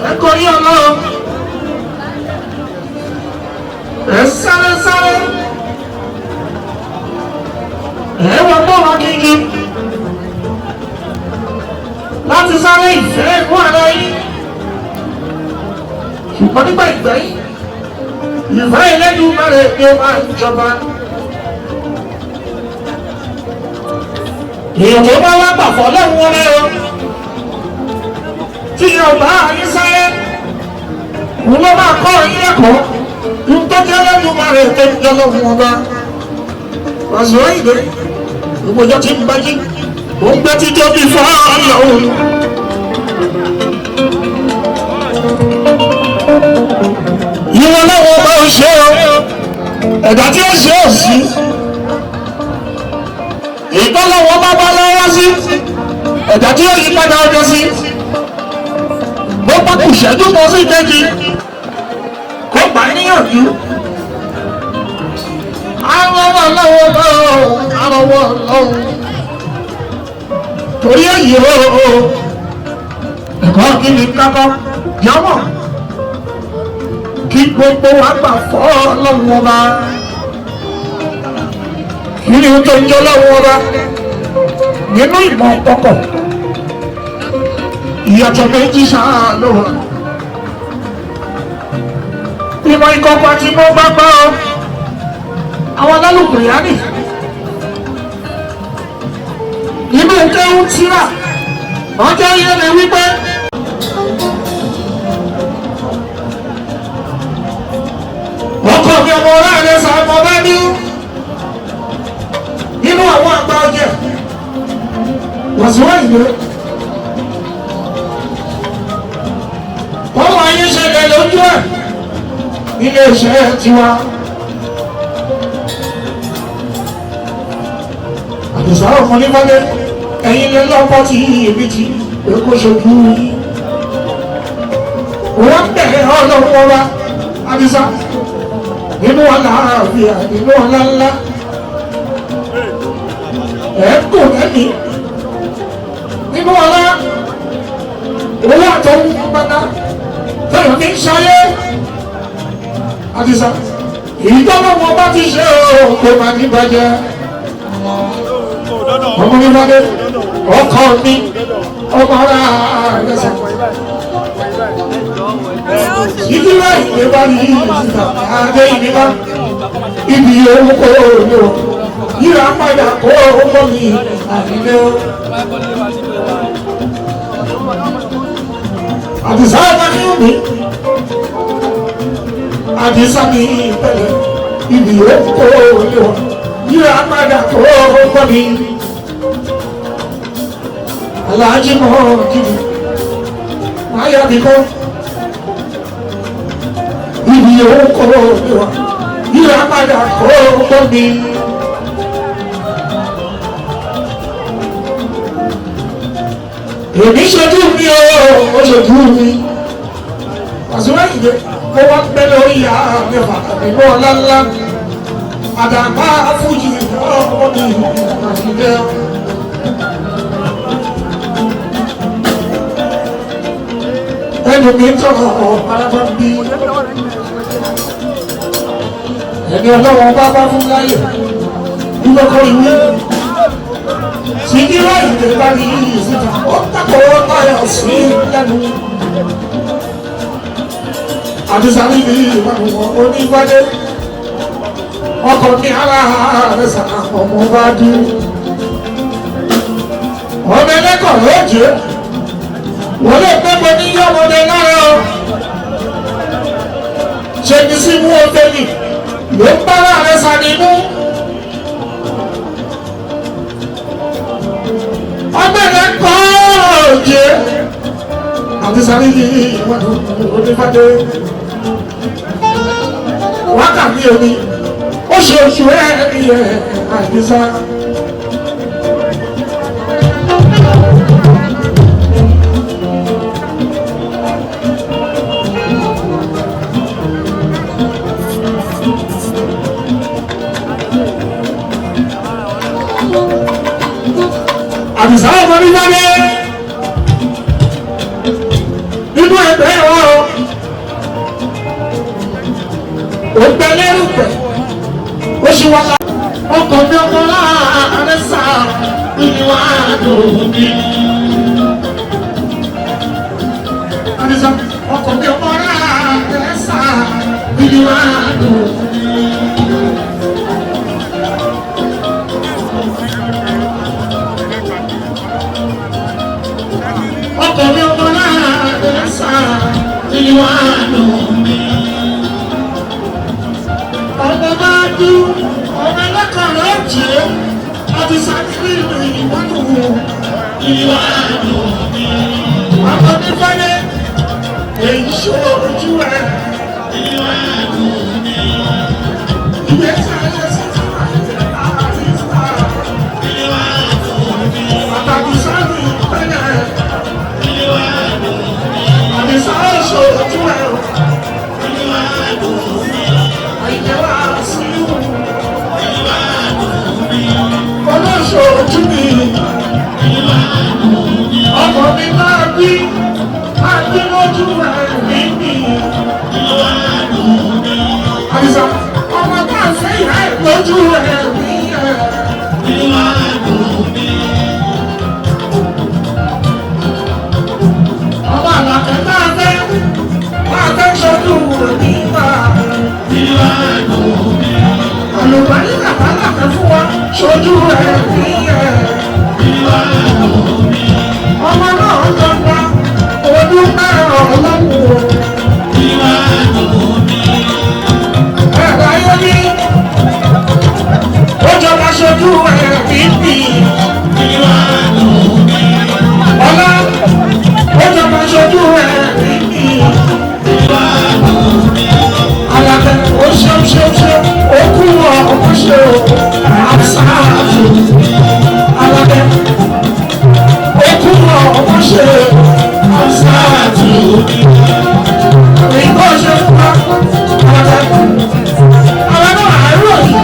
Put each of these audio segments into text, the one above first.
Ẹ kọrí ọlọ́run. Ẹ sáré sáré. Ẹ wọ bọ́ọ̀lù kíkí. Láti sáré ìfẹ́ ìlú ara yín. Ṣùgbọ́n nígbà ìgbẹ́yìn, ìfẹ́ Ẹlẹ́dùmarè ni ó máa ń jọba. Èèyàn tó bá wá gbàfọ́ lọ́wọ́ wọn lẹ́rọ. Tí yóò bá yín sáré, òun ló máa kọ́ yín lẹ́kọ̀ọ́. Ntọ́jú Ẹlẹ́dùmarè tó ń jọ lọ́wọ́ wọn bá. Wàṣọ ìdè, ìgbòjọ́ ti ń bájí, ó ń gbé títọ́ bí fọ́ọ̀lọ́hún. Ìwọ lọ́wọ́ bá ń ṣe o, ẹ̀dá tí ó ṣe ò sí. Ìtọ́lọ́wọ́ bá bá lọ́wọ́ sí, ẹ̀dá tí ó yí padà ọjọ́ sí. Bó bá kù ṣẹ́jú kan sí ìkejì, kó gbà níyànjú. Arọwọ́ lọ́wọ́ bá o, arọwọ́ lọ́wọ́. Torí èyí o, ẹ̀kọ́ kí ni kákọ́ jọmọ́ kí gbogbo wa gbà fọ́ lọ́wọ́ ọba. Kí ni ó tó ń jọ lọ́wọ́ ọba? Nínú ìmọ̀ ọkọ̀, ìyàtọ̀ méjì sáà ló wà. Ìmọ̀ ìkọ̀kọ̀ àti ìmọ̀ gbàgbọ́ o. Àwọn alálùkù yá nì. Nínú kéwú tíra, wọ́n jẹ́ iye mi wípé. Ọkọ̀ mi ọmọ ọlọ́run sọ ọmọ bá ní nínú àwọn àgbà ọjẹ́ wàsíwá ìlú. Ọmọ ayé ṣẹlẹ̀ lójú ẹ̀ nílé iṣẹ́ tiwa. Àdìsá ọmọ nífàlẹ́ ẹ̀yin lé lọ́pọ̀ tí èmi ti èkó ṣojú yín. Wọ́n bẹ̀rẹ̀ ọlọ́run ọba Àdìsá nínú ọ̀la àfíà nínú ọ̀la ńlá. Ẹ̀ kò lẹ́mí nínú ọ̀la owó àtọ̀hún pátá tẹ̀yọ̀ ní ṣayé. Àdìsá ìjọba wọn bá ti ṣe o kò má ní bàjẹ́. Ọmọ mi bá dé ọkọ mi ọmọ ara rẹ̀ sọ. Ìdílé ìgbé bá ní ìsìnkà adé ìdílé ibi owó kó o lò yíra padà kó o mọ mi àdílé o. Àdìsá ọba ní omi Àdìsá ní ìpẹ̀lẹ̀ ibi owó kó o lò yíra padà kó o mọ mi. Aláàjì mọ́ kiri máa yá mi kọ́ ibi owó kó o lò yíra padà kó o mọ mi. Èmi ṣojú mi o, ó ṣojú mi. Àṣìwá ìdè kó wá pẹ́ lórí ìyá mẹ́fà nínú ọlá ńlá. Àdàbà fújì ọmọ mi àṣìjẹ́. Ẹnu mi tọrọ ọ̀párábá bí. Ẹni ọlọ́wọ́ bá bá fún láyè. Ìlọ́kọ̀ ìwé. Sídìrá ìdè bá ní ìsìta, ó tako táyà sí lẹ́nu. Àdìsá níbi ìwàlúwọ̀ onígbádé. Ọkọ̀ ní ara rẹ̀ sà ọmọ bá dùn. Ọmọ ẹlẹ́kọ̀ọ́ ló jẹ́. Wọ́n lè pẹ́pẹ́ ní yọ̀mọdé lára o. Ṣé ní sí mú ọ̀fẹ́ nì? Ló ń bá ara rẹ̀ sà nínú. Ọmọ ẹlẹ́kọ̀ọ́ jẹ́. Àdìsá níbi ìwàlúwọ̀ onígbádé. Wákàtí omi, ó ṣe oṣù ẹ̀ ẹ̀ Àdìsá. Àdìsá ọmọ nígbàdé nínú ẹgbẹ́ Tí wọ́n lá ọkọ̀ mi ọmọ láàárẹ̀ sá ìwà àdùnní. Àdìsá ọkọ̀ mi ọmọ láàárẹ̀ sá ìwà àdùnní. Ọkọ̀ mi ọmọ láàárẹ̀ sá ìwà àdùnní. Ọmọ máa dún ọmọ ẹlẹ́kọ̀ọ́ jẹ́ àdìsá nínú ìwádùn ìwà àdùnní. Àwọn onífẹ́lẹ́ èyí ṣòro ojú ẹ̀ ìwà àdùnní. Ìgbésí ayé sí ti wà ní àdìsá ìwà àdùnní. Àtàdìsá ní ìpẹ́lẹ̀ ìwà àdùnní. Àdìsá ṣòro ojú ẹ̀ ìwà àdùnní. Àìjẹ́wà sí ìwà àdùnní. Olóṣòro mi. Ọmọ mi máa bí máa bí lójú ẹ̀mí mi. Àdìsá ọmọ bá ń fẹ́ ìhà ẹ̀ lójú ẹ̀mí ẹ̀. Ọmọ àlàkẹ́ máa fẹ́ ṣojú ẹ̀mí máa. Àlùbáyé bàbá làkẹ́ fún wa ṣojú ẹ̀mí ẹ̀. Ọmọ náà ń lọ pa ọdún mẹ́rin ọlọ́run o. Ẹ̀rọ ayé ní ó jọba ṣojú ẹ̀mí mi. Ọlá ó jọba ṣojú ẹ̀mí mi. Alàbẹ̀ ó ṣeun ṣeun ṣeun ó kú ọmọ ṣe o. Àṣàtù Alàbẹ̀ ó kú ọmọ ṣe o. Àṣàtù ìgbọ́ ṣe fún wa. Alàbẹ̀ àwọn náà àárọ̀ yìí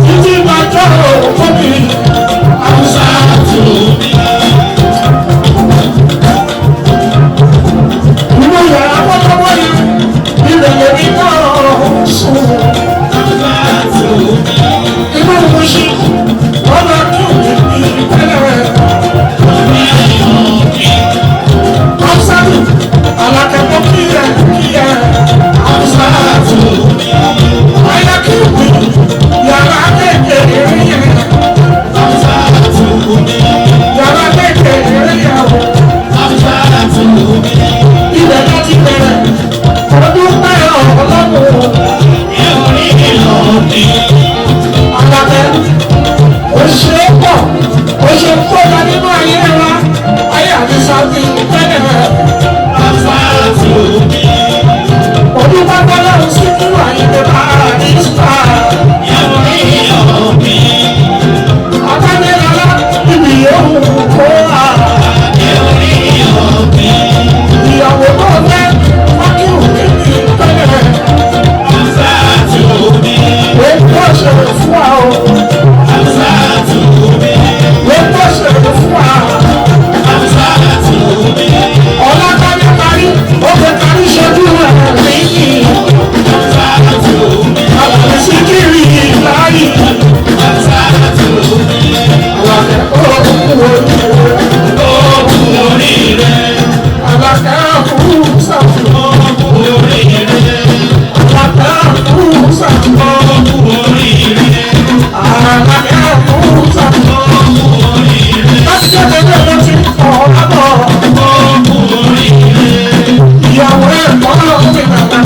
títí máa jọ́ òkú mi. Àṣàtù. Inú yàrá pọ́tọ́pọ́ yìí ibẹ̀ lèmi náà sùn. Inú Mùṣín wọ́n máa tún mi ní tẹ́lẹ̀. Amsatu alákẹ́kọ̀ọ́ kíyẹ kíyẹ Amsatu. Ọ̀yà kí mi yàrá kékeré yẹn. Yàrá kékeré yẹn o. Ibẹ̀ láti bẹ̀rẹ̀ ọdún mẹ́rin ọlọ́run. Àlàkẹ́ ó ṣe é pọ̀ ó ṣe kóra nínú ayé wa ayé àti sáfì tẹ́lẹ̀. Ọdún pápá lọ́run sí nínú ayé bá ní sá. Àtàlẹ́lọ́lá ibi yòówù kó wà. Ìyàwó tó fẹ́ wákìlù níbi tẹ́lẹ̀. Ó tó ṣe fún wa o. Ó tó ṣe fún wa. Ọlákadé parí, ó fi parí ṣojú ẹ̀ lẹ́yìn. Àlàyé sí kiri láàyè. Àlàkẹ́ ó kú oríire. Àlàkẹ́ kú sàtù. Àlàkẹ́ kú sàtù. Àlàkẹ́ kú sàtù. Láti jẹ́ pẹ̀lú ẹ̀rọ ti kọ̀ ọ́ lábọ̀. Ìyàwó ẹ̀kọ́ mi nàlá.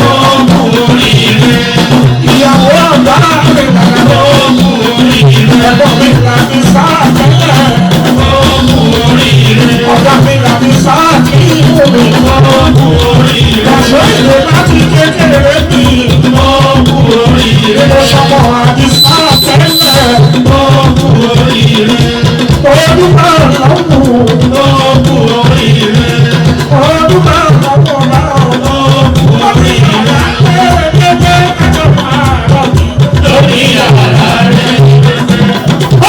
Ìyàwó ọ̀gá mi nàlá. Ẹ̀gbọ́n mi là ní sáà tẹ́lẹ̀. Ọ̀gá mi là ní sáà tí ìwò mi. Ẹ̀ṣọ́ ìlú láti kékeré mi. Mo ṣọmọ àti sáà tẹ́lẹ̀. Ọdún máa lọ́wọ́. Ọdún máa lọ́wọ́ náà. Ọdún ìyàwó ẹgbẹ́ ẹjọ́ máa rọ̀ mí.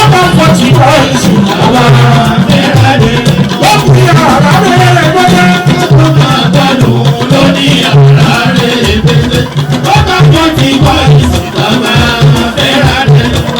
Ọba fọ́tí bọ́ìsì àwa. Ó fi àrà rẹ̀ gbọ́dọ̀. Bọ́bá pọ̀ tí bọ́ìsì bàbá fẹ́ràn rẹ̀.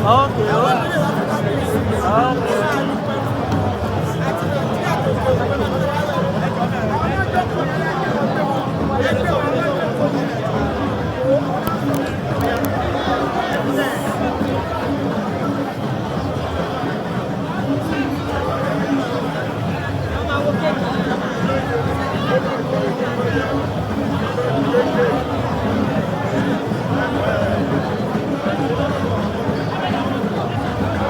Okay.